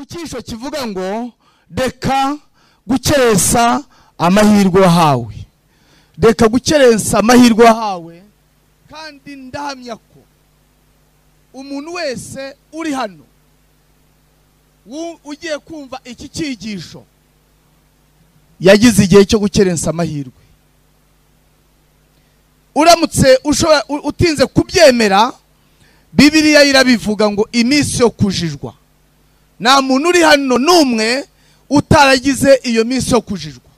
Ku cyisho kivuga ngo reka gukerensa amahirwe wahawe, reka gukerensa amahirwe wahawe. Kandi ndahamya ko umuntu wese uri hano ugiye kumva iki cyigisho yagize igihe cyo gukerensa amahirwe. Uramutse utinze kubyemera, Bibiliya irabivuga ngo iminsi yo kujijwa. Nta muntu uri hano n'umwe utaragize iyo minsi yo kujijwa.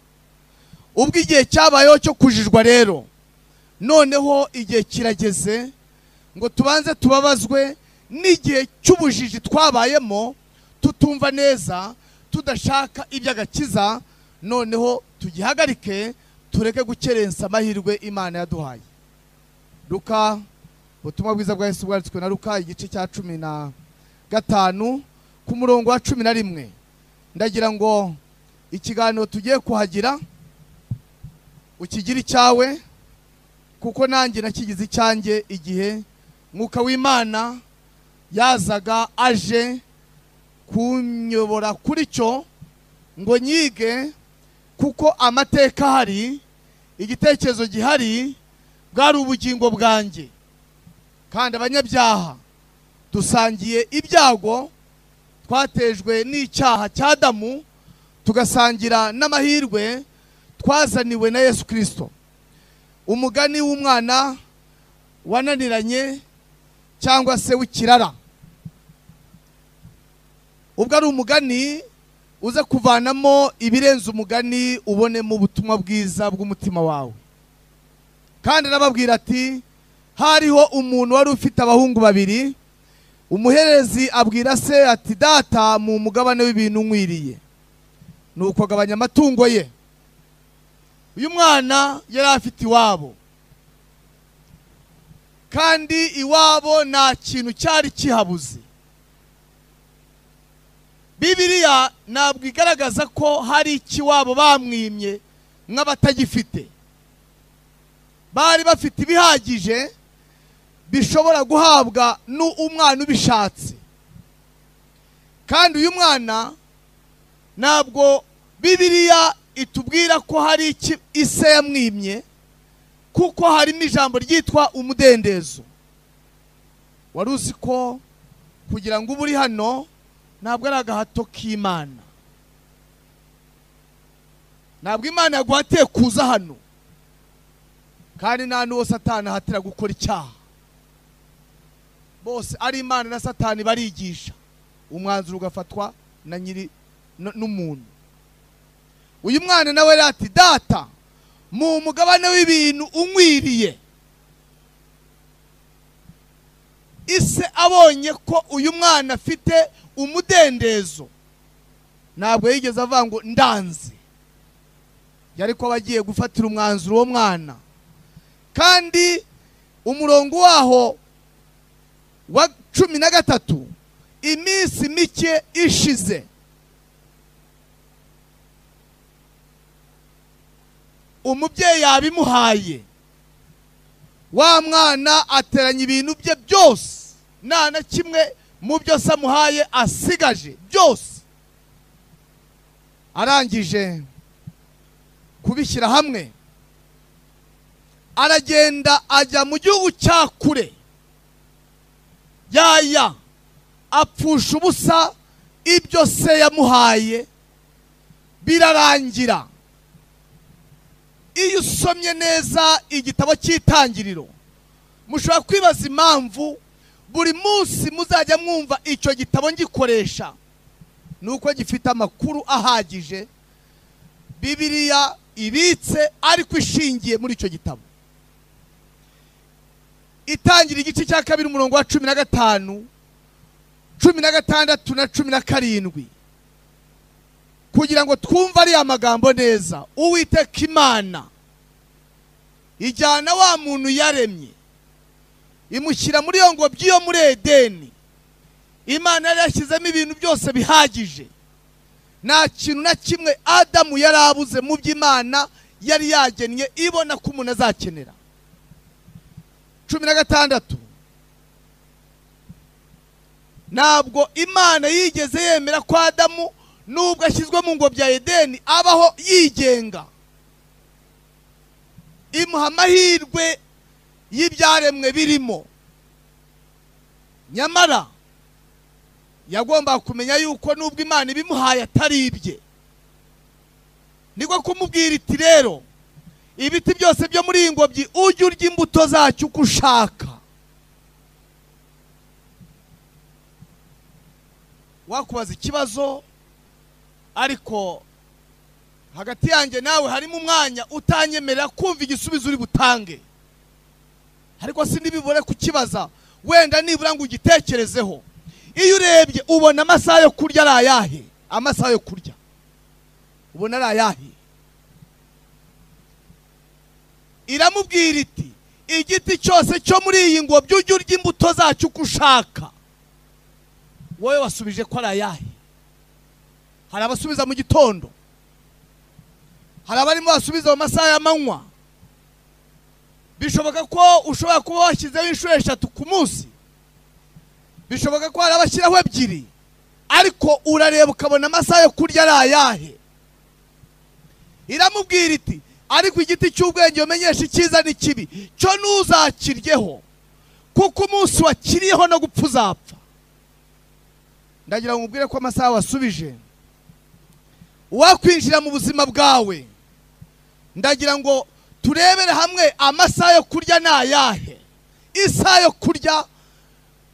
Ubwo igihe cyabayeho cyo kujijwa rero, noneho igihe kirageze ngo tubanze tubabazwe n'igihe cy'ubujiji twabayemo, tutumva neza, tudashaka iby'agakiza. Noneho tugihagarike, tureke gukerensa amahirwe Imana yaduhaye. Luka, ubutumwa bwiza bwa Yesu bwanditswe na Luka, igice cya 15 ku murongo wa 11. Ndagira ngo ikiganiro tugiye kuhagira ukigira icyawe, kuko nanjye nakigize icyanjye igihe Mwuka w'Imana yazaga aje kunyobora kuri cyo ngo nyige, kuko amateka ahari, igitekerezo gihari, bwari ubugingo bwanjye. Kandi abanyabyaha dusangiye ibyago twatejwe n'icyaha cya Adamu, tugasangira n'amahirwe twazaniwe na Yesu Kristo. Umugani w'umwana wananiranye cyangwa se w'ikirara, ubwo ari umugani uza kuvanamo ibirenze umugani, ubonemo ubutumwa bwiza bw'umutima wawe. Kandi arababwira ati hariho umuntu wari ufite abahungu babiri. Umuherezi abwira se ati data, mu mugabane w'ibintu nkwiriye. Nuko agabanya amatungo ye. Uyu mwana yari afite iwabo, kandi iwabo nta kintu cyari kihabuze. Bibiliya ntabwo igaragaza ko hari ikiwabo bamwimye nk'abatagifite. Bari bafite ibihagije bishobora guhabwa n'umwana ubishatse. Kandi uyu mwana ntabwo Bibiliya itubwira ko hari iki ise yamwimye, kuko harimo ijambo ryitwa umudendezo. Wari uzi ko kugira ngo ube uri hano ntabwo ari agahato k'Imana. Ntabwo Imana yaguhatiye kuza hano, kandi nta n'uwo Satani ahatira gukora icyaha. Bose ari Imana na Satani barigisha, umwanzuro ugafatwa na nyiri n'umuntu. Uyu mwana nawe ati data, mu mugabane w'ibintu unkwiriye. Ise abonye ko uyu mwana afite umudendezo, ntabwo yigeze avuga ngo ndanze. Yari ko bagiye gufatira umwanzuro uwo mwana. Kandi umurongo waho wa 13, iminsi mike ishize, umubyeyi yabimuhaye, wa mwana ateranya ibintu bye byose, nta na kimwe mu byo se amuhaye asigaje, byose. Arangije kubishyira hamwe, aragenda ajya mu gihugu cya kure, yaya apfusha ubusa ibyo se yamuhaye, birarangira. Iyo usomye neza igitabo cy'Itangiriro, mushobora kwibaza impamvu buri munsi muzajya mwumva icyo gitabo ngikoresha. Nuko gifite amakuru ahagije Bibiliya ibitse, ariko ishingiye muri icyo gitabo. Itangira igice cya 2 umurongo wa 15, 16 na 17, kugira ngo twumve ari amagambo neza. Uwiteka Imana ijyana wa muntu yaremye, imushyira muri iyo ngobyi yo muri Edeni. Imana yari yashyizemo ibintu byose bihagije, nta kintu na kimwe Adamu yari abuze mu by'Imana yari yagennye ibona ko umuntu azakenera. 16, Ntabwo Imana yigeze yemera ko Adamu nubwo ashyizwe mu ngobyi ya Edeni abaho yigenga. Imuha amahirwe y'ibyaremwe birimo. Nyamara yagomba kumenya yuko nubwo Imana ibimuhaye atari ibye. Niko kumubwira iti rero ibiti byose byo muri iyi ngobyi ujye urya imbuto zacyo uko ushaka. Wakubaza ikibazo, ariko hagati yanjye nawe harimo umwanya utanyemerera kumva igisubizo uri butange, ariko sinibibure kukibaza, wenda nibura ngo ugitekerezeho. Iyo urebye ubona amasaha yo kurya ari ayahe? Amasaha yo kurya ubona ari ayahe? Iramubwira iti igiti cyose cyo muri iyi ngobyi ujye urya imbuto zacyo uko ushaka. Wowe wasubije ko ari ayahe? Hari abasubiza mu gitondo, hari abarimo basubiza mu masaha y'amanywa. Bishoboka ko ushobora kuba washyizeho inshuro 3 ku munsi, bishoboka ko hari abashyiraho 2, ariko urareba ukabona amasaha yo kurya ari ayahe? Iramubwira iti ariko igiti cy'ubwenge umenyesha icyiza n'ikibi cyo ntuzakiryeho, kuko umunsi wakiriyeho no gupfa uzapfa. Ndagira ngo nkubwire ko amasaha wasubije wakwinjira mu buzima bwawe. Ndagira ngo turebere hamwe amasaha yo kurya ni ayahe. Isaha yo kurya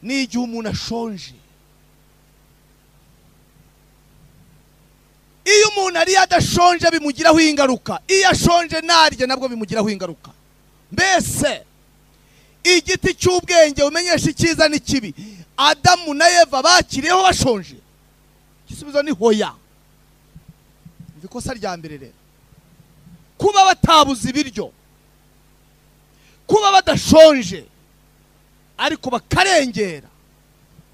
ni igihe umuntu ashonje. Iyo umuntu ariye adashonje bimugiraho ingaruka, iyo ashonje narye nabwo bimugiraho ingaruka. Mbese igiti cy'ubwenge umenyesha icyiza n'ikibi, Adamu na Eva bakiriyeho bashonje? Igisubizo ni hoya. Ikosa rya mbere rero, kuba batabuze ibiryo, kuba badashonje ariko bakarengera.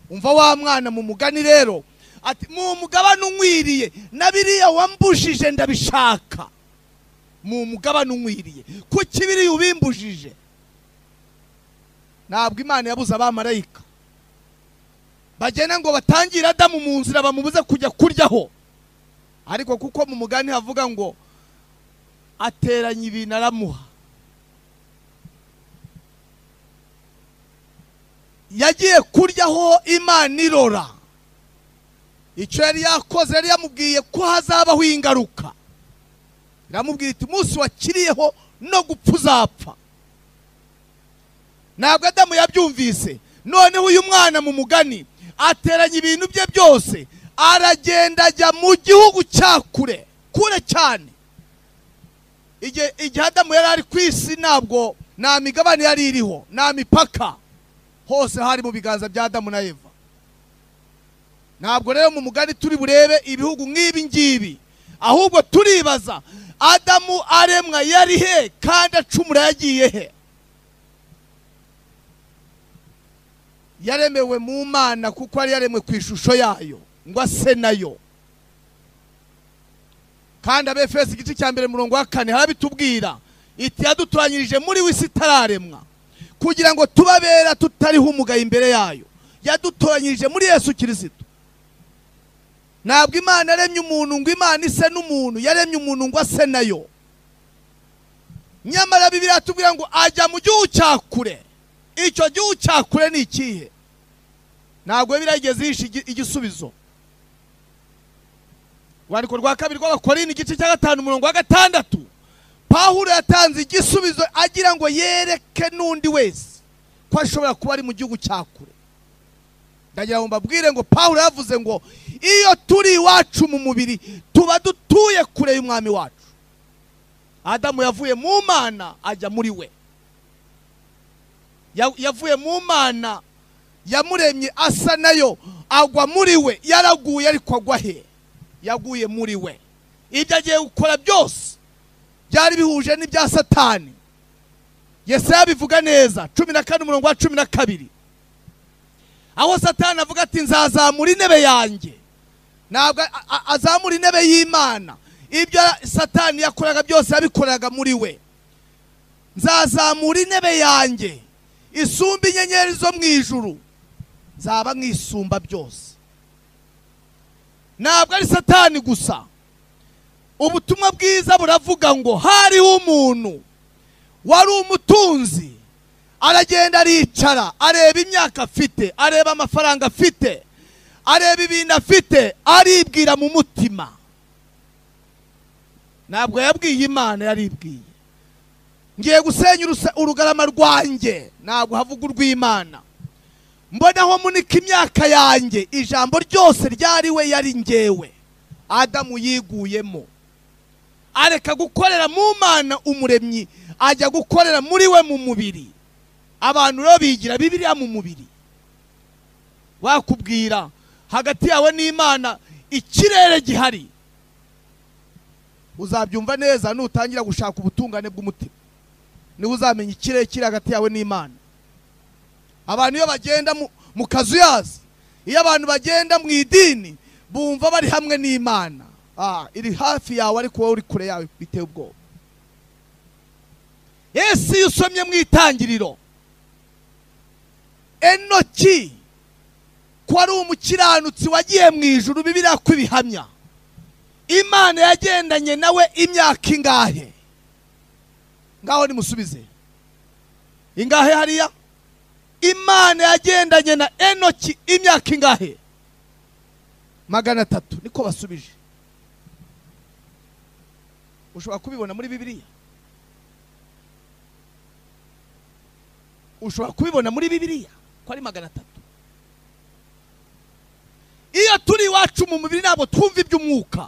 Umva wa mwana mu mugani rero ati mu mugabane unkwiriye na biriya wambujije ndabishaka. Mu mugabane unkwiriye, kuki biriya ubimbujije? Ntabwo Imana yabuze abamarayika bagenda ngo batangire Adamu mu nzira bamubuze kujya kuryaho, ariko kuko mu mugani havuga ngo ateranya ibintu aramuha, yagiye kuryaho Imana irora. Icyo yari yakoze, yari yamubwiye ko hazabaho ingaruka. Iramubwira iti umunsi wakiriyeho no gupfa uzapfa. Ntabwo Adamu yabyumvise. Noneho uyu mwana mu mugani ateranya ibintu bye byose, aragenda ajya mu gihugu cya kure, kure cyane. Igihe Adamu yari ari ku isi ntabwo nta migabane yari iriho, nta mipaka, hose hari mu biganza bya Adamu na Eva. Ntabwo rero mu mugani turi burebe ibihugu nk'ibi ngibi, ahubwo turibaza Adamu aremwa yari he kandi acumura yagiye he? Yaremewe mu Mana kuko yari yaremwe ku ishusho yayo ngo ase nayo. Kandi Abefeso igice cya 1 murongo wa 4 harabitubwira iti yadutoranyirije muri wisi itararemwa kugira ngo tubabera tutariho umugayo imbere yayo. Yadutoranyirije muri Yesu Kristo. Ntabwo Imana yaremye umuntu ngo Imana ise n'umuntu, yaremye umuntu ngo ase nayo. Nyamara Bibiliya itubwira ngo ajya mu gihugu cya kure. Icyo gihugu cya kure ni ikihe? Ntabwo Bibiliya yigeze ihisha igisubizo. Urwandiko rwa 2 rw'Abakorinto igice cya 5 umurongo wa 6, Pawulo yatanze igisubizo agira ngo yereke n'undi wese ko ashobora kuba ari mu gihugu cya kure. Ndagira ngo mbabwire ngo Pawulo yavuze ngo iyo turi iwacu mu mubiri tuba dutuye kure y'umwami wacu. Adamu yavuye mu Mana ajya muri we. Yavuye mu Mana yamuremye asa nayo agwa muri we. Yaraguye ariko agwa he? Yaguye muri we. Ibyo agiye gukora byose byari bihuje n'ibya Satani. Yesaya bivuga neza 14 umurongo wa 12, aho Satani avuga ati nzazamura intebe yanjye. Ntabwo azamura intebe y'Imana. Ibyo Satani yakoraga byose yabikoraga muri we. Nzazamura intebe yanjye isumba inyenyeri zo mu ijuru. Nzaba nkisumba byose. Ntabwo ari Satani gusa. Ubutumwa bwiza buravuga ngo hariho umuntu wari umutunzi, aragenda aricara, areba imyaka afite, areba amafaranga afite, areba ibintu afite, aribwira mu mutima. Ntabwo yabwiye Imana, yaribwiye. Ngiye gusenya urugarama rwanjye, ntabwo havuga urw'Imana. Mbonaho munika imyaka yanjye, ijambo ryose ryari we yari ngewe. Adamu yiguyemo, areka gukorera mu Mana umuremyi, ajya gukorera muri we mu mubiri. Abantu rero bigira Bibiliya mu mubiri. Wakubwira hagati yawe n'Imana ikirere gihari, uzabyumva neza nutangira gushaka ubutungane bw'umutima. Niwe uzamenya ikirere kiri hagati yawe n'Imana. Abantu iyo bagenda mu kazuyazi, iyo abantu bagenda mu idini, bumva bari hamwe n'Imana. Iri hafi yawe ariko wowe uri kure yawe, biteye ubwoba. Yesu iyo usomye mu itangiriro, Enoki ko ari umukiranutsi wagiye mu ijuru, Bibiliya ko ibihamya. Imana yagendanye nawe imyaka ingahe? Ngaho nimusubize. Ingahe hariya? Imana yagendanye na Enoki imyaka ingahe? 300 niko basubije. Ushobora kubibona muri Bibiliya. Ushobora kubibona muri Bibiliya ko ari 300. Iyo turi iwacu mu mubiri ntabwo twumva iby'umwuka.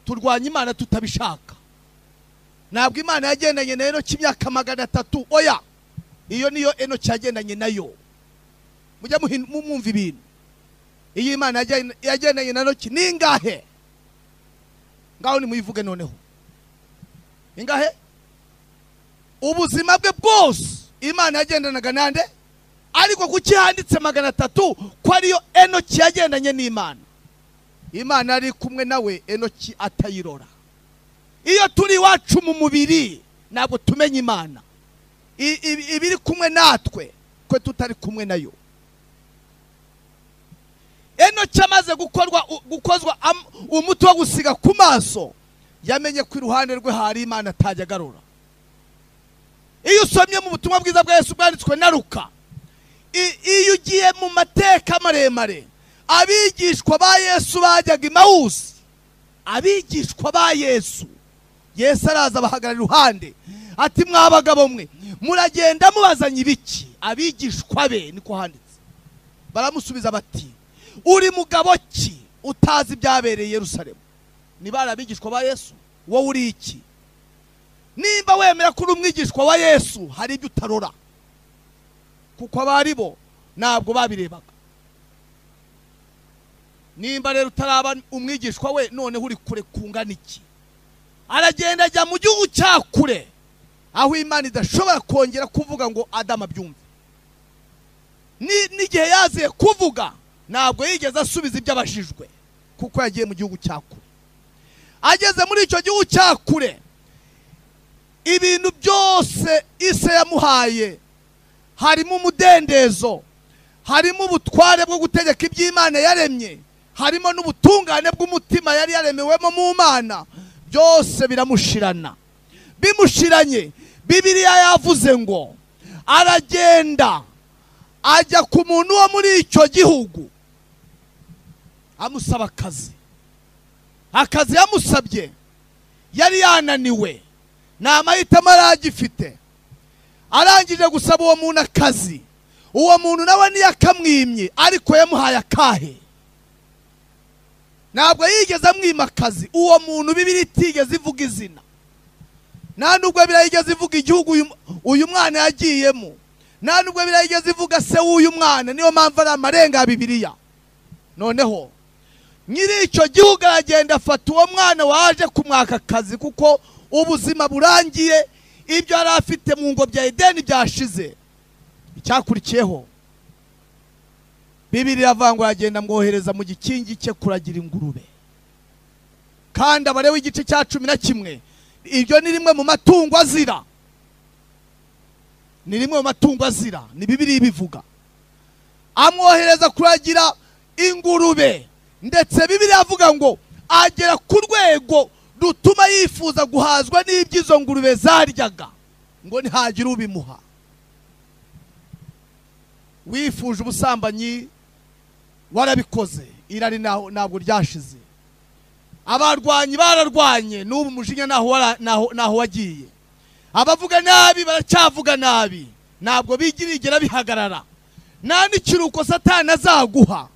Turwanya Imana tutabishaka. Ntabwo Imana yagendanye na Enoki imyaka 300, oya. Iyo niyo Enoki yagendanye nayo. Mujya mwumva ibintu. Iyo Imana yagendanye na Enoki ni ingahe? Ngaho nimuyivuge noneho. Ingahe? Ubuzima bwe bwose Imana yagendanaga nande? Ariko kuki handitse 300 ko ariyo Enoki yagendanye n'Imana? Imana ari kumwe nawe, Enoki atayirora. Iyo turi iwacu mu mubiri ntabwo tumenya Imana. Ibiri kumwe natwe kwe tutari kumwe nayo. Enoki amaze gukozwa umuti wo gusiga ku maso, yamenye ko iruhande rwe hari Imana atajya agarura. Iyo usomye mu butumwa bwiza bwa Yesu bwanditswe na Luka, iyo ugiye mu mateka maremare, abigishwa ba Yesu bajyaga Emawusi. Abigishwa ba Yesu, Yesu araza abahagarara iruhande, ati mwa bagabo mwe muragenda mubazanye ibiki? Abigishwa be niko handitse. Baramusubiza bati uri mugabo ki utazi ibyabereye Yerusalemu? Niba ari abigishwa ba Yesu, wowe uri iki? Nimba wemera ko uri umwigishwa wa Yesu, hari ibyo utarora, kuko abari bo ntabwo babirebaga. Nimba rero utaraba umwigishwa we, noneho uri kure kungana iki? Aragenda ajya mu gihugu cya kure, aho Imana idashobora kongera kuvuga ngo Adamu abyumve. N'igihe yaziye kuvuga ntabwo yigeze asubiza ibyo abajijwe, kuko yagiye mu gihugu cya kure. Ageze muri icyo gihugu cya kure, ibintu byose ise yamuhaye, harimo umudendezo, harimo ubutware bwo gutegeka iby'Imana yaremye, harimo n'ubutungane bw'umutima yari yaremewemo mu Mana, byose biramushirana. Bimushiranye, Bibiliya yavuze ngo aragenda ajya ku muntu wo muri icyo gihugu, amusaba akazi. Akazi yamusabye yari yananiwe, nta mahitamo aragifite. Arangije gusaba uwo muntu akazi, uwo muntu nawe ntiyakamwimye, ariko yamuhaye akahe? Ntabwo yigeze amwima akazi. Uwo muntu Bibiliya itigeze ivuga izina, nta nubwo Bibiliya yigeze ivuga igihugu uyu mwana yagiyemo, nta nubwo Bibiliya yigeze ivuga se w'uyu mwana. Niyo mpamvu ari amarenga ya Bibiliya. Noneho nyiri icyo gihugu aragenda afata uwo mwana waje kumwaka akazi, kuko ubuzima burangiye, ibyo yari afite mu ngobyi ya Edeni byashize. Icyakurikiyeho, Bibiliya iravuga ngo aragenda amwohereza mu gikingi cye kuragira ingurube. Kandi abarewe igice cya 11, ibyo ni rimwe mu matungo azira. Ni rimwe mu matungo azira, ni Bibiliya ibivuga. Amwohereza kuragira ingurube, ndetse Bibiliya avuga ngo agera ku rwego rutuma yifuza guhazwa n'ibyizo ngurube zaryaga, ngo ntihagire ubimuha. Wifuje ubusambanyi warabikoze, irari ntabwo ryashize. Abarwanyi bararwanye, n'ubu umujinya naho wagiye. Abavuga nabi baracyavuga nabi, ntabwo bigirigera bihagarara. Nta n'ikiruko Satani azaguha.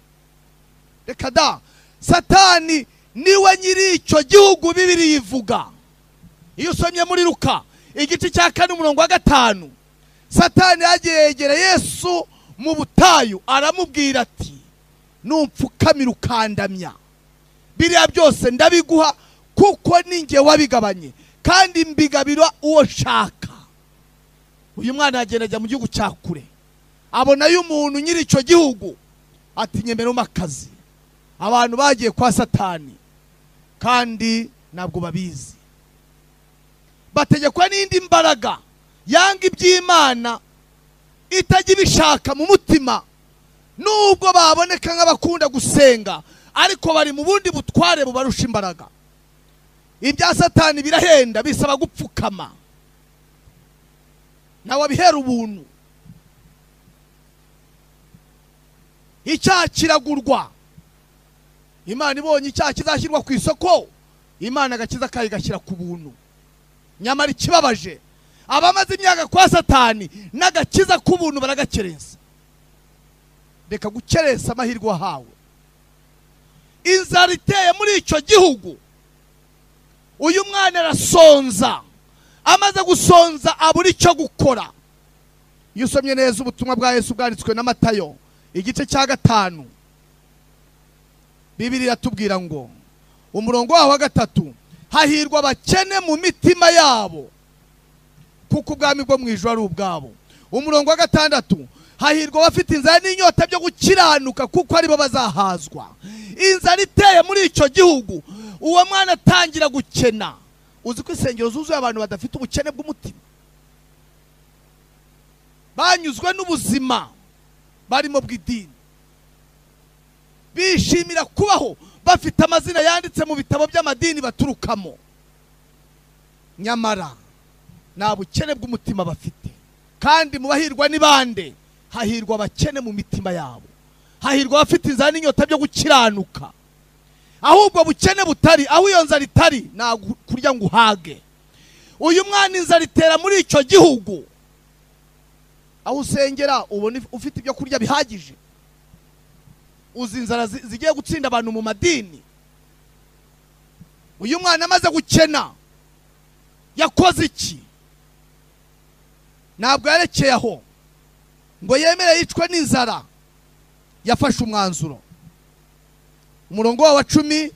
Reka da, Satani niwe nyiri icyo gihugu Bibiliya ivuga. Iyo usomye muri Luka igice cya 4 umurongo wa 5, Satani yagiye yegera Yesu mu butayu aramubwira ati numpfukamira ukandamya, biriya byose ndabiguha kuko ninjye wabigabanye kandi mbigabira uwo nshaka. Uyu mwana agenda ajya mu gihugu cya kure, abonayo umuntu nyiri icyo gihugu ati nyemeramo akazi. Abantu bagiye kwa Satani kandi ntabwo babizi, bategekwa n'indi mbaraga yanga iby'Imana itajya ibishaka mu mutima. Nubwo baboneka nk'abakunda gusenga, ariko bari mu bundi butware bubarusha imbaraga. Ibya Satani birahenda, bisaba gupfukama, nawe abihera ubuntu. Icyaha kiragurwa. Imana ibonye icyaha kizashyirwa ku isoko, Imana agakiza kayo igashyira ku buntu. Nyamara ikibabaje, abamaze imyaka kwa Satani n'agakiza k'ubuntu baragakerensa. Reka gukerensa amahirwe wahawe. Inzara iteye muri icyo gihugu, uyu mwana arasonza. Amaze gusonza abura icyo gukora. Iyo usomye neza ubutumwa bwa Yesu bwanditswe na Matayo igice cya 5, Bibiliya iratubwira ngo umurongo waho wa 3, hahirwa abakene mu mitima yabo kuko ubwami bwo mu ijuru ari ubwabo. Umurongo wa 6, hahirwa abafite inzara n'inyota byo gukiranuka kuko aribo bazahazwa. Inzara iteye muri icyo gihugu, uwo mwana atangira gukena. Uzi ko insengero zuzuye abantu badafite ubukene bw'umutima, banyuzwe n'ubuzima barimo bw'idini, bishimira kubaho bafite amazina yanditse mu bitabo by'amadini baturukamo, nyamara nta bukene bw'umutima bafite. Kandi mu bahirwa ni bande? Hahirwa abakene mu mitima yabo, hahirwa abafite inzara n'inyota byo gukiranuka. Ahubwo bukene butari aho iyo nzara itari, nta kurya ngo uhage. Uyu mwana inzara itera muri icyo gihugu, aho usengera ubona ufite ibyo kurya bihagije. Uzi inzara zigiye gutsinda abantu mu madini. Uyu mwana amaze gukena yakoze iki? Ntabwo yarekeye aho ngo yemere yicwe n'inzara, yafashe umwanzuro. Umurongo wa 16,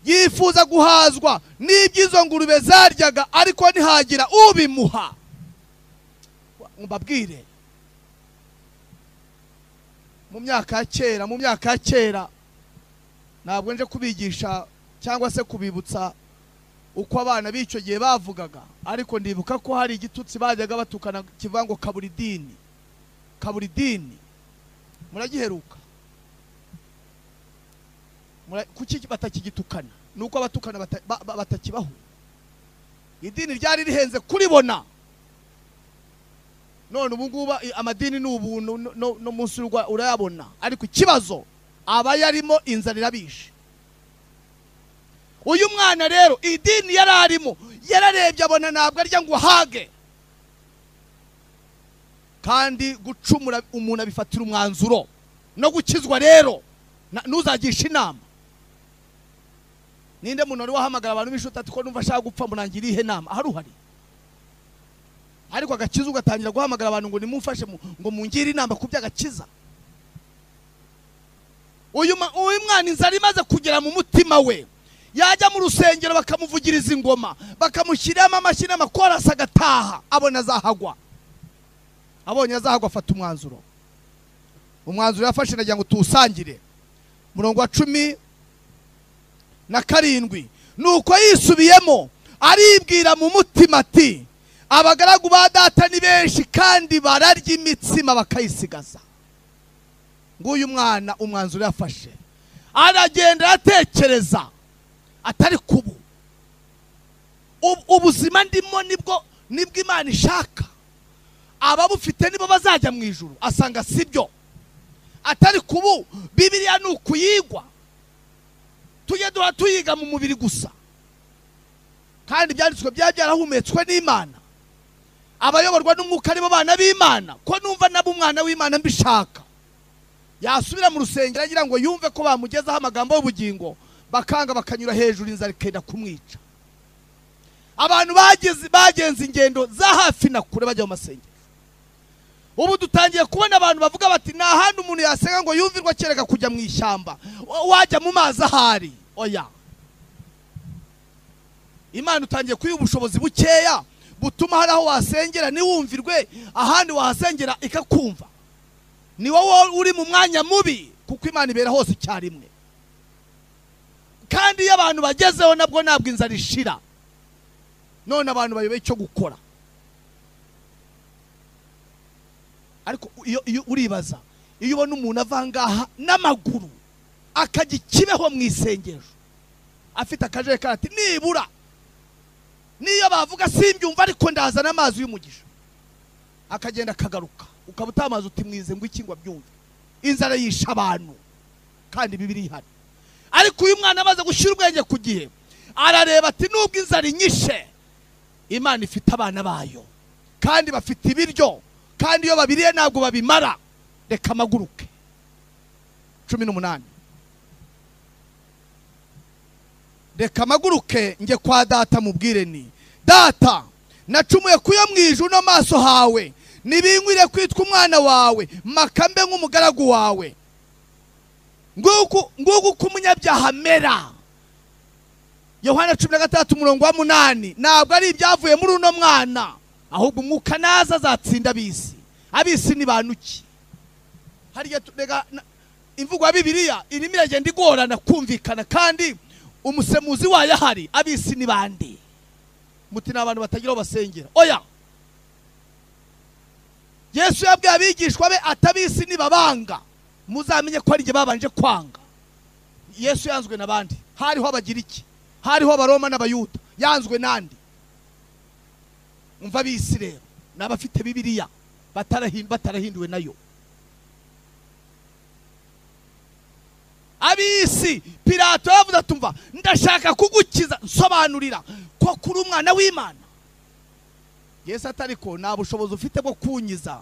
yifuza guhazwa n'ibyizo ngurube zaryaga, ariko ntihagira ubimuha. Mbabwire, mu myaka ya kera, ntabwo nje kubigisha cyangwa se kubibutsa uko abana b'icyo gihe bavugaga, ariko ndibuka ko hari igitutsi bajyaga batukana kivuga ngo kaburidini. Kaburidini muragiheruka? Kuki batakigitukana? Nuko abatukana batakibaho. Idini ryari rihenze kuribona. None ubu ngubu amadini ni ubuntu, no munsi urayabona, ariko ikibazo aba yarimo inzara irabishe. Uyu mwana rero idini yararimo, yararebye abona ntabwo arya ngo ahage. Kandi gucumura umuntu abifatira umwanzuro, no gukizwa rero ntuzagisha inama. Ninde muntu wari wahamagara abantu b'inshuti ati ko numva ashaka gupfa munangira ihe nama? Ahari uhari. Ariko agakiza ugatangira guhamagara abantu ngo nimumfashe ngo mungire inama ku by'agakiza. Uyu mwana inzara imaze kugera mu mutima we, yajya mu rusengero bakamuvugiriza ingoma, bakamushyiramo amashyi n'amakorasi, agataha abona azahagwa. Abonye azahagwa afata umwanzuro. Umwanzuro yafashe nagira ngo tuwusangire. Murongo wa 17, nuko yisubiyemo aribwira mu mutima ati Abagaragu ba data ni benshi kandi bararya imitsima bakayisigaza. Nguyu mwana umwanzuro yafashe, aragenda aratekereza atari kubu ubuzima ndimo nibwo Imana ishaka, ababufite nibo bazajya mu ijuru. Asanga sibyo, atari kubu Bibiliya ni ukuyigwa, tujye duha tuyiga mu mubiri gusa, kandi ibyanditswe byaba byarahumetswe n'Imana. Abayoborwa n'umwuka aribo bana b'Imana. Ko numva nabo umwana w'Imana mbishaka, yasubira mu rusengero agira ngo yumve ko bamugezaho amagambo y'ubugingo, bakanga bakanyura hejuru, inzara ikenda kumwica. Abantu bagenze ingendo za hafi na kure bajya mu masengero. Ubu dutangiye kubona abantu bavuga bati nta handi umuntu yasenga ngo yumvirwa kereka kujya mu ishyamba, wajya mu mazi ahari. Oya, Imana utangiye kuyiha ubushobozi bukeya butuma hari aho wasengera niwumvirwe, ahandi wahasengera ikakumva. Ni wowe uri mu mwanya mubi, kuko Imana ibera hose icyarimwe. Kandi iyo abantu bagezeho nabwo ntabwo inzara ishira. None abantu bayoboye icyo gukora. Ariko iyo uribaza, iyo ubona umuntu avangaha n'amaguru akajya ikibeho mu isengesho afite akajerekani ati nibura niyo bavuga simbyumva ariko ndazana amazi y'umugisha, akagenda akagaruka, ukaba utamazi uti mwize ngo iki ngo abyumve. Inzara yisha abantu kandi Bibiliya ihari. Ariko uyu mwana amaze gushyira ubwenge ku gihe, arareba ati nubwo inzara inyishe, Imana ifite abana bayo kandi bafite ibiryo, kandi iyo babiriye ntabwo babimara, reka amaguruke. 18 reka amaguruke njye kwa data mubwire ni data, nacumuye kuyo mu ijuru no maso hawe, nibinkwiriye kwitwa umwana wawe, makambe nk'umugaragu wawe. Nguku uko umunyabyaha amera. Yohana 16 umurongo wa 8. Ntabwo ari ibyavuye muri uno mwana, ahubwo umwuka naza azatsinda abisi. Abisi ni bantu ki? Hariya rega imvugo ya Bibiliya irimo iragenda igorana kumvikana, kandi umusemuzi wayo ahari. Abisi ni bande? Muti ni abantu batagira aho basengera. Oya, Yesu yabwiye abigishwa be atabisi nibabanga muzamenye ko ari jye babanje kwanga. Yesu yanzwe n'abandi, hariho Abagiriki, hariho Abaroma n'Abayuda, yanzwe nandi. Umva abisi rero n'abafite Bibiliya batarahinduwe nayo. Abisi Pilato yavuze atumva ndashaka kugukiza, nsobanurira ko kuri umwana w'Imana. Yesu atariko nta bushobozi ufite bwo kunyiza,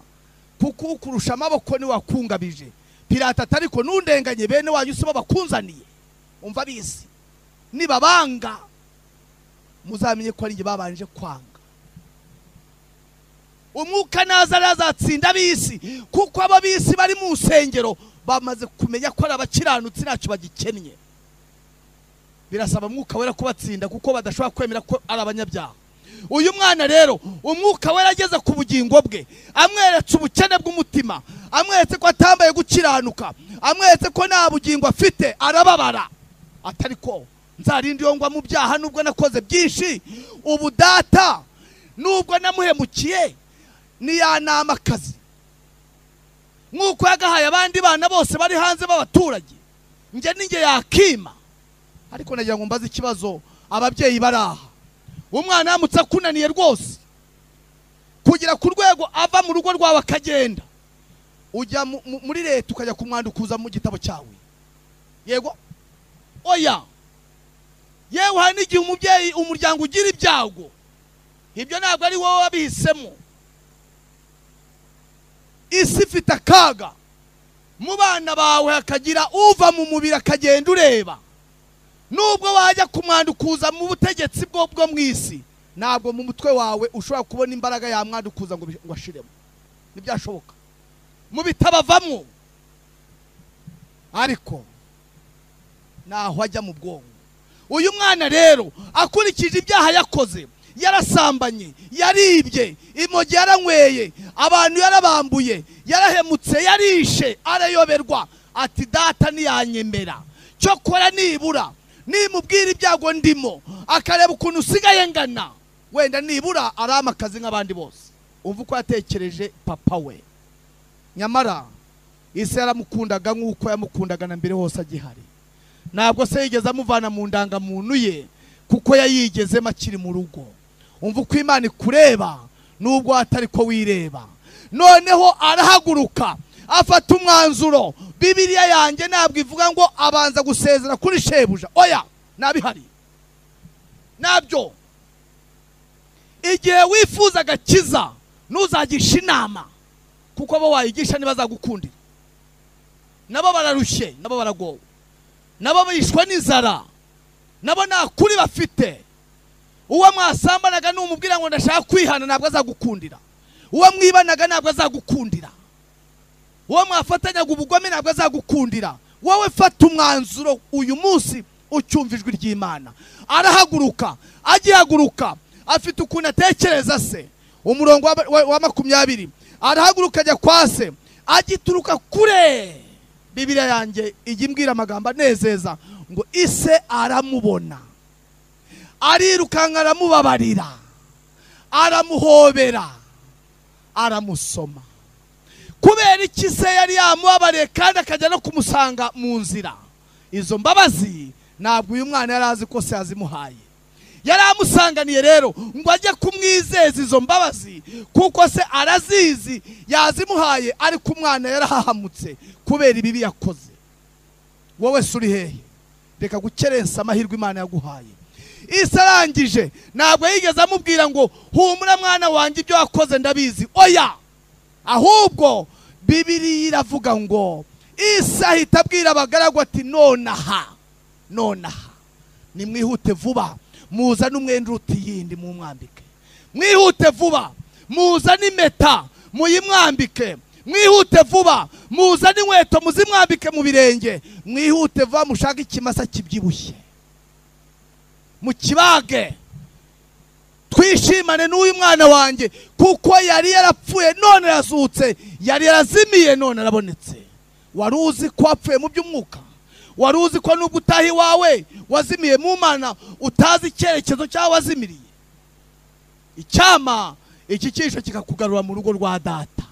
kuko ukurusha amaboko ni wakungabije. Pilato atariko nundenganye bene wanyu sibo bakunzaniye. Umva abisi nibabanga muzamenye ko ari jye babanje kwanga. Umwuka naza azatsinda abisi, kuko ababisi bari mu nsengero bamaze kumenya ko ari abakiranutsi ntacyo bagikennye. Birasaba umwuka wera kubatsinda, kuko badashobora kwemera ko ari abanyabyaha. Uyu mwana rero umwuka wera ageze ku bugingo bwe, amweretse ubukene bw'umutima, amweretse ko atambaye gukiranuka, amweretse ko nta bugingo afite, arababara. Atari ko nzarindi yo ngwa mu byaha nubwo nakoze byinshi, ubu data nubwo namuhemukiye niyanama akazi nkuko yagahaye abandi bana bose bari hanze b'abaturage, nge ninge yakima. Ariko nagira ngo mbaze ikibazo ababyeyi baraha. Umwana yamutse akunaniye rwose kugira ku rwego ava mu rugo rwawe akagenda, ujya muri leta ukajya kumwandukuza mu gitabo cyawe. Yego? Oya. Yewe hari n'igihe umubyeyi umuryango ugira ibyago, ibyo ntabwo ari wowe wabihisemo. Isi ifite akaga, mu bana bawe hakagira uva mu mubiri akagenda ureba. Nubwo wajya kumwandukuza mu butegetsi bwo mu isi, ntabwo mu mutwe wawe ushobora kubona imbaraga yamwandukuza ngo ashiremo. Ntibyashoboka, mu bitabavamo. Ariko naho ajya mu bwonko. Uyu mwana rero akurikije ibyaha yakoze, yarasambanye, yaribye, imogi yaranyweye, abantu yarabambuye, yarahemutse, yarishe, arayoberwa. Ati data ntiyanyemera, cyokora nibura nimubwira ibyago ndimo, akareba ukuntu usigaye ngana, Wenda nibura arama akazi nk'abandi bose. Umva uko yatekereje papa we. Nyamara ise yaramukundaga nk'uko yamukundaga na mbere hose agihari. Ntabwo se yigeze amuvana mu ndangamuntu ye, kuko yayigezemo akiri mu rugo. Umva uko Imana ikureba nubwo atari ko wireba. Noneho arahaguruka afata umwanzuro. Bibiliya yanjye ntabwo ivuga ngo abanza gusezera kuri shebuja. Oya, nabihari nabyo. Igihe wifuza agakiza ntuzagisha inama, kuko abo wayigisha ntibazagukundira. Nabo bararushye, nabo baragowe, nabo bishwe n'inzara, nabo nta kuri bafite. Uwo mwasambanaga numubwira ngo ndashaka kwihana ntabwo azagukundira. Uwo mwibanaga ntabwo azagukundira. Uwo mwafatanyaga ubugome ntabwo azagukundira. Wowe fata umwanzuro uyu munsi ucyumva ijwi ry'Imana. Arahaguruka, agihaguruka afite ukuntu atekereza se. Umurongo wa 20 arahaguruka ajya kwa se, agituruka kure. Bibiliya yanjye ijya imbwira amagambo anezeza ngo ise aramubona, arirukanka aramubabarira, aramuhobera, aramusoma. Kubera iki se yari yamubabariye kandi akajya no kumusanga mu nzira? Izo mbabazi ntabwo uyu mwana yari azi ko se yazimuhaye. Yari amusanganiye rero ngo ajye kumwizeza izo mbabazi, kuko se arazizi yazimuhaye, ariko umwana yarahahamutse kubera ibibi yakoze. Wowe se uri hehe? Reka gukerensa amahirwe Imana yaguhaye. Ise arangije ntabwo yigeze amubwira ngo humura mwana wanjye ibyo wakoze ndabizi. Oya, ahubwo Bibiliya iravuga ngo ise ahita abwira abagaragu ati nonaha, nonaha nimwihute vuba muzane umwenda uruta iyindi mumwambike. Mwihute vuba muzane impeta muyimwambike. Mwihute vuba muzane inkweto muzimwambike mu birenge. Mwihute vuba mushake ikimasa kibyibushye mukibage, twishimane n'uyu mwana wanjye, kuko yari yarapfuye none yazutse, yari yarazimiye none arabonetse. Wari uzi ko wapfuye mu by'umwuka? Wari uzi ko nubwo utaha iwawe wazimiye mu Mana, utazi icyerekezo cyawe wazimiriye? Icyama iki cyisho kikakugarura mu rugo rwa data.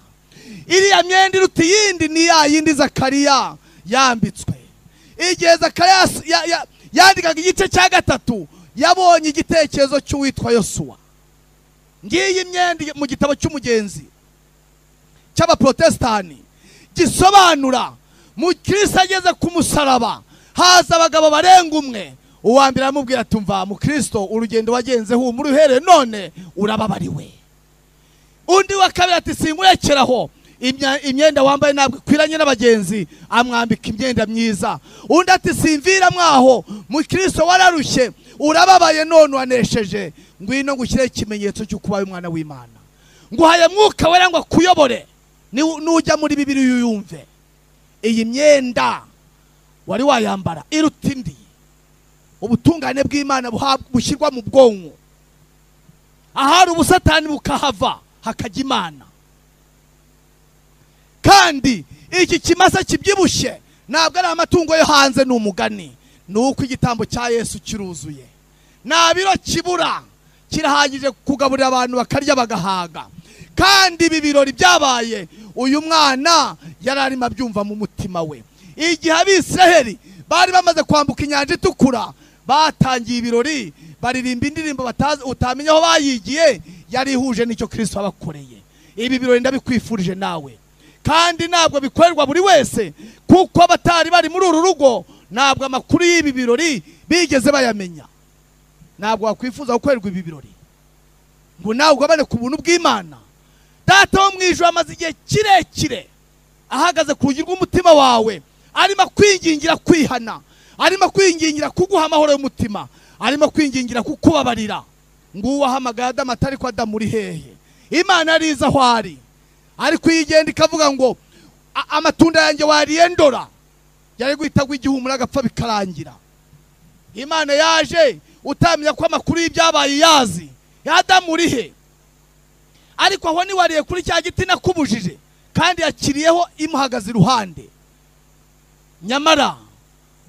Iriya myenda iruta iyindi ni ya yindi Zakariya yambitswe. Igihe Zakariya yandikaga igice cya 3 yabonye igitekerezo cy'uwitwa Yosuwa. Ngiyi imyenda mu gitabo cy'umugenzi cy'abaprotestani gisobanura mu Kristo ageze ku musaraba haza abagabo barenga umwe. Uwa mbere aramubwira ati mva mu Kristo urugendo wagenze humura uhereye none urababariwe. Undi wa kabiri ati sinkurekeraho, imyenda wambaye ntabwo ikwiranye n'abagenzi, amwambika imyenda myiza. Undi ati simvira mwaho, mu Kristo wararushye urababaye none wanesheje, ngwino ngushyire ikimenyetso cy'uko ubaye umwana w'Imana, nguhaye mwuka wera ngo akuyobore, nujya muri Bibiliya uyumve. Iyi myenda wari wayambara iruta indi. Ubutungane bw'Imana bushyirwa mu bwonko, ahari ubusatani bukahava hakajya Imana. Kandi iki kimasa kibyibushye ntabwo ari amatungo yo hanze, ni umugani. Ni uko igitambo cya Yesu kiruzuye, nta biro kibura, kirahagije kugaburira abantu bakarya bagahaga. Kandi ibi birori byabaye uyu mwana yari arimo abyumva mu mutima we. Igihe Abisiraheli bari bamaze kwambuka inyanja itukura, batangiye ibirori, baririmba indirimbo utamenya aho bayigiye, yari ihuje n'icyo Kristo abakoreye. Ibi birori ndabikwifurije nawe, kandi ntabwo bikorerwa buri wese, kuko abatari bari muri uru rugo ntabwo amakuru y'ibi birori bigeze bayamenya. Ntabwo wakwifuza gukorerwa ibi birori ngo nawe ugabane ku buntu bw'Imana. Data wo mu ijuru amaze igihe kirekire ahagaze ku rugi rw'umutima wawe, arimo kwingingira kwihana, arimo kwingingira kuguha amahoro y'umutima, arimo kwingingira kukubabarira. Nguwo ahamagaye Adamu atari ko Adamu uri hehe? Imana ariza aho ari, ariko yigenda ikavuga ngo amatunda yanjye wariye ndora, yari guhita igihumura agapfa bikarangira. Imana yaje utamenya ko amakuru y'ibyabaye yazi. Adamu uri he? Ariko aho niwariye kuri cya giti nakubujije, kandi yakiriyeho imuhagaze iruhande. Nyamara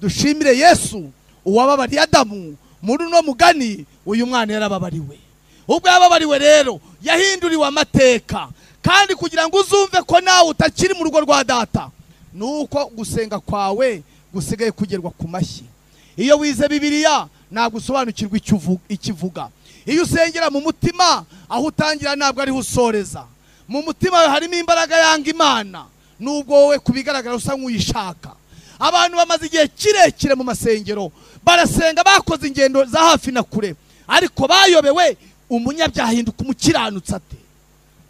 dushimire Yesu uwababariye Adamu. Muri uno mugani uyu mwana yarababariwe. Ubwo yababariwe rero yahinduriwe amateka. Kandi kugira ngo uzumve ko nawe utakiri mu rugo rwa data, nuko gusenga kwawe gusigaye kugerwa ku mashyi. Iyo wize Bibiliya ntabwo usobanukirwa ikivuga. Iyo usengera mu mutima, aho utangira ntabwo ariho usoreza. Mu mutima harimo imbaraga yanga Imana, nubwo wowe kubigaragara usa nk'uyishaka. Abantu bamaze igihe kirekire mu masengero barasenga, bakoze ingendo za hafi na kure, ariko bayobewe umunyabyaha ahinduka umukiranutsi ate?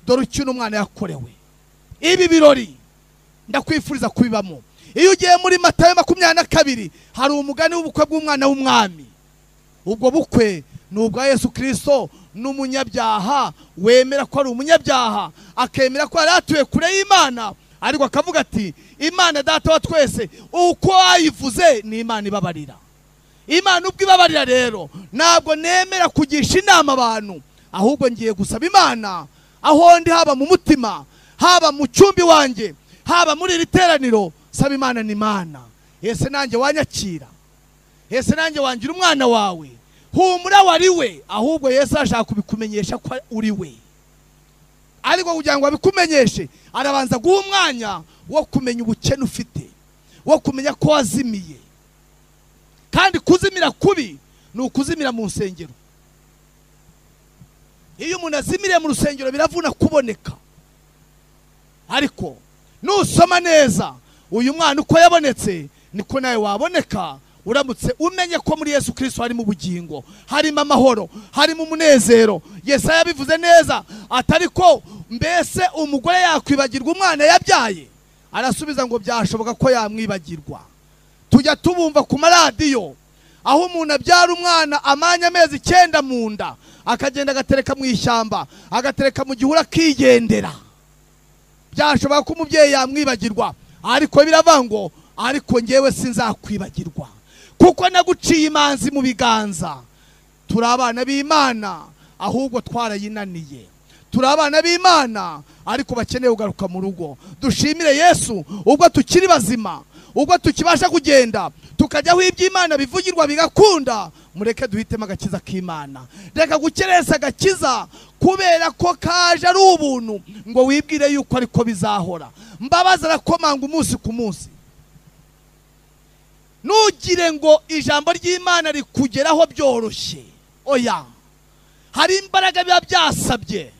Dore icyo umwana yakorewe. Ibi birori ndakwifuriza kubibamo. Iyo ugiye muri Matayo 22 hari umugani w'ubukwe bw'umwana w'umwami. Ubwo bukwe ni ubwa Yesu Kristo n'umunyabyaha wemera ko ari umunyabyaha, akemera ko yari atuye kure y'Imana, ariko akavuga ati Imana data wa twese uko ayivuze ni Imana ibabarira. Imana ubwo ibabarira rero ntabwo nemera kugisha inama abantu, ahubwo ngiye gusaba Imana aho ndi, haba mu mutima, haba mu cyumbi wanjye, haba muri iri teraniro, saba Imana ni Imana. Ese nanjye wanyakira? Ese nanjye wangira umwana wawe? Humura wari we, ahubwo Yesu ashaka kubikumenyesha ko uri we. Ariko kugira ngo abikumenyeshe arabanza guha umwanya wo kumenya ubukene ufite, wo kumenya ko wazimiye. Kandi kuzimira kubi ni ukuzimira mu nsengero. Iyo umuntu azimiriye mu rusengero biravuna kuboneka. Ariko nusoma neza uyu mwana uko yabonetse niko nawe waboneka, uramutse umenye ko muri Yesu Kristo harimo ubugingo, harimo amahoro, harimo umunezero. Yesaya yabivuze neza atari ko mbese umugore yakwibagirwa umwana yabyaye? Arasubiza ngo byashoboka ko yamwibagirwa. Tujya tubumva ku maradiyo aho umuntu abyara umwana amanya amezi 9 mu nda, akagenda agatereka mu ishyamba, agatereka mu gihuru akigendera. Byashoboka ko umubyeyi yamwibagirwa, ariko biravuga ngo ariko ngewe sinzakwibagirwa, kuko naguciye imanzi mu biganza. Turi abana b'Imana ahubwo twarayinaniye. Turi abana b'Imana ariko bakeneye kugaruka mu rugo. Dushimire Yesu ubwo tukiri bazima, ubwo tukibasha kugenda tukajya aho iby'Imana bivugirwa bigakunda. Mureke duhitemo agakiza k'Imana. Reka gukeresa agakiza kubera ko kaje ari ubuntu ngo wibwire yuko ariko bizahora. Mbabaza arakomanga umunsi ku munsi. Nugire ngo ijambo ry'Imana rikugeraho byoroshye. Oya, hari imbaraga biba byasabye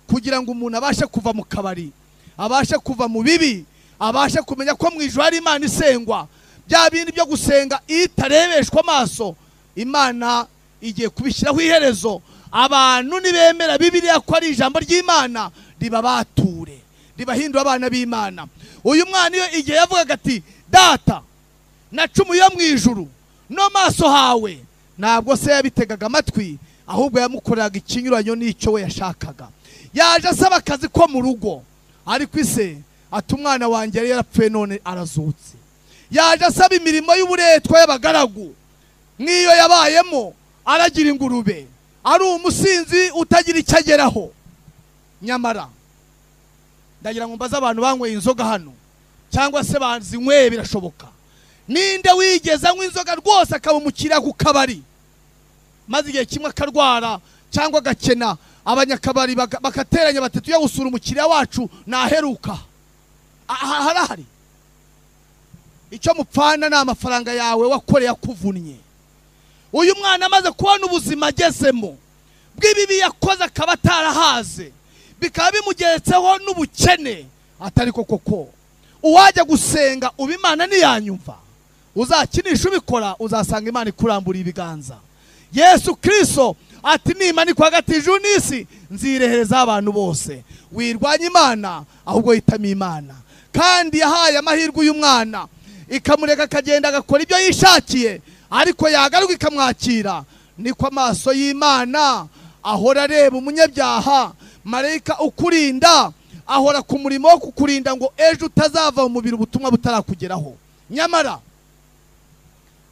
kugira ngo umuntu abashe kuva mu kabari, abashe kuva mu bibi, abashe kumenya ko mu ijuru hari Imana isengwa. Bya bindi byo gusenga itarebeshwa amaso, Imana igiye kubishyiraho iherezo. Abantu nibemera Bibiliya ko ari ijambo ry'Imana ribabature, ribahindura abana b'Imana. Uyu mwana iyo igihe yavugaga ati data nacumuye mu ijuru no maso hawe, ntabwo se yabitegaga amatwi, ahubwo yamukoreraga ikinyuranyo n'icyo we yashakaga. Yaje asaba akazi ko mu rugo, ariko ise ati umwana wanjye yari yarapfuye none arazutse. Yaje asaba imirimo y'uburetwa y'abagaragu, nk'iyo yabayemo aragira ingurube, ari umusinzi utagira icyo ageraho. Nyamara ndagira ngo mbaze abantu banyweye inzoga hano, cyangwa se bazinyweye birashoboka, ninde wigeze anywa inzoga rwose akaba umukiriya ku kabari, maze igihe kimwe akarwara cyangwa agakena, abanyakabari bakateranya bati tujya gusura umukiriya wacu naheruka? Harahari. Icyo mupfana ni amafaranga yawe wakoreye akuvunnye. Uyu mwana amaze kubona ubuzima agezemo bw'ibibi yakoze akaba atarahaze, bikaba bimugeretseho n'ubukene, atari koko uwajya gusenga uba Imana ntiyanyumva. Uzakinisha ubikora uzasanga Imana ikurambura ibiganza. Yesu Kristo ati nimanikwa hagati y'ijuru n'isi nzirehereza abantu bose. Wirwanya Imana ahubwo hitamo Imana. Kandi yahaye amahirwe uyu mwana, ikamureka akagenda agakora ibyo yishakiye, ariko yagaruka ikamwakira. Niko amaso y'Imana ahora areba umunyabyaha. Marayika ukurinda ahora ku murimo wo kukurinda ngo ejo utazava mu mubiri ubutumwa butarakugeraho. Nyamara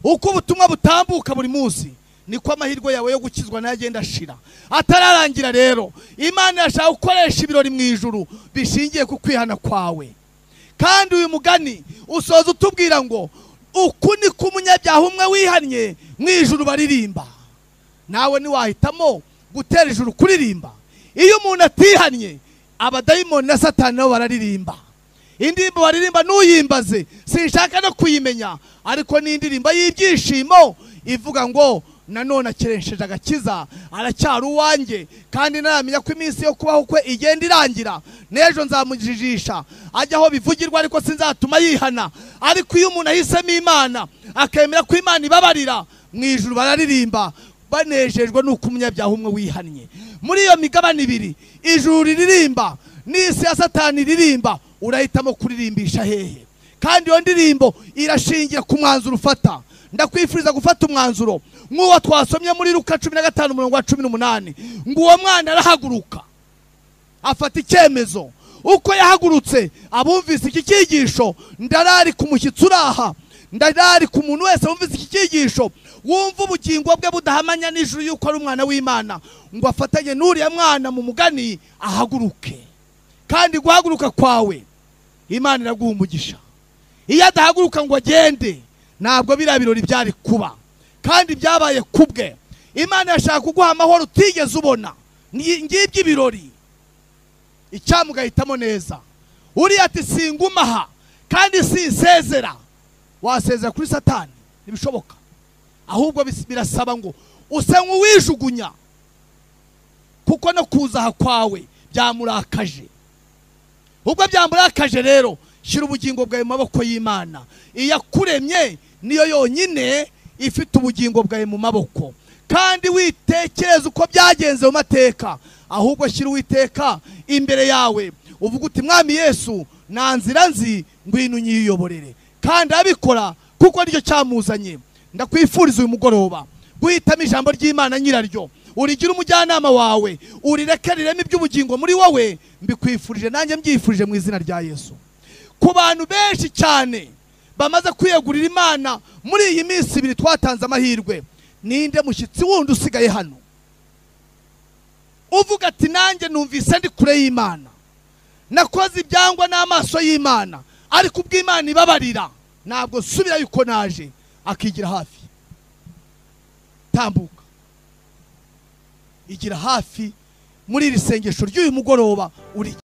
uko ubutumwa butambuka buri munsi niko amahirwe yawe yo gukizwa nayo agenda ashira. Atararangira rero, Imana irashaka gukoresha ibirori mu ijuru bishingiye ku kwihana kwawe. Kandi uyu mugani usoza utubwira ngo uku niko umunyabyaha umwe wihannye mu ijuru baririmba. Nawe ntiwahitamo Gutera ijuru kuririmba. Iyo umuntu atihannye, abadayimoni na Satani nabo bararirimba. Indirimbo baririmba nuyimbaze, sinshaka no kuyimenya, ariko ni indirimbo y'ibyishimo ivuga ngo nanone akeresheje agakiza, aracyari uwanjye, kandi naramenya ko iminsi yo kubaho kwe igenda irangira, n'ejo nzamujijisha ajya aho bivugirwa, ariko sinzatuma yihana. Ariko iyo umuntu ahisemo Imana, akemera ko Imana ibabarira, mu ijuru bararirimba banejejwe nuko umunyabyaha umwe wihannye. Muri iyo migabane ibiri, ijuru riririmba n'isi ya Satani ririmba, urahitamo kuririmbisha hehe? Kandi iyo ndirimbo irashingiye ku mwanzuro ufata. Ndakwifuriza gufata umwanzuro nk'uwo twasomye muri Luka 15 umurongo wa 18, ngo uwo mwana arahaguruka afata icyemezo. Uko yahagurutse, abumvise iki cyigisho, ndarari ku mushyitsi uraha, ndarari ku muntu wese wumvise iki cyigisho, wumva ubugingo bwe budahamanya n'ijuru yuko ari umwana w'Imana, ngo afatanye n'uriya mwana mu mugani ahaguruke. Kandi guhaguruka kwawe Imana iraguha umugisha. Iyo adahaguruka ngo agende, ntabwo biriya birori byari kuba, kandi byabaye kubwe. Imana yashaka kuguha amahoro utigeze ubona. Ngibyo ibirori, icyamugahitamo neza. Uriya ati singumaha kandi sinsezera. Wasezera kuri Satani ntibishoboka, ahubwo birasaba ngo use nk'uwijugunya, kuko no kuzaha kwawe byamurakaje. Ubwo byamurakaje rero, shyira ubugingo bwawe mu maboko y'Imana. Iyakuremye niyo yonyine ifite ubugingo bwawe mu maboko. Kandi witekereza uko byagenze mu mateka, ahubwo shyira Uwiteka imbere yawe, uvuga uti Mwami Yesu, nta nzira nzi, ngwino unyiyoborere. Kandi abikora kuko nicyo cyamuzanye. Ndakwifuriza uyu mugoroba guhitamo ijambo ry'Imana nyiraryo, urigira umujyanama wawe, urireke rireme iby'ubugingo muri wowe. Mbikwifurije nanjye mbyifurije mu izina rya Yesu. Ku bantu benshi cyane bamaze kwiyegurira Imana muri iyi minsi ibiri twatanze amahirwe, ninde mushyitsi wundi usigaye hano uvuga ati nanjye numvise ndi kure y'Imana, nakoze ibyangwa n'amaso y'Imana, ariko ubw'Imana ibabarira ntabwo nsubira yuko naje, akigira hafi. Tambuka, igira hafi muri iri sengesho ry'uyu mugoroba urigire.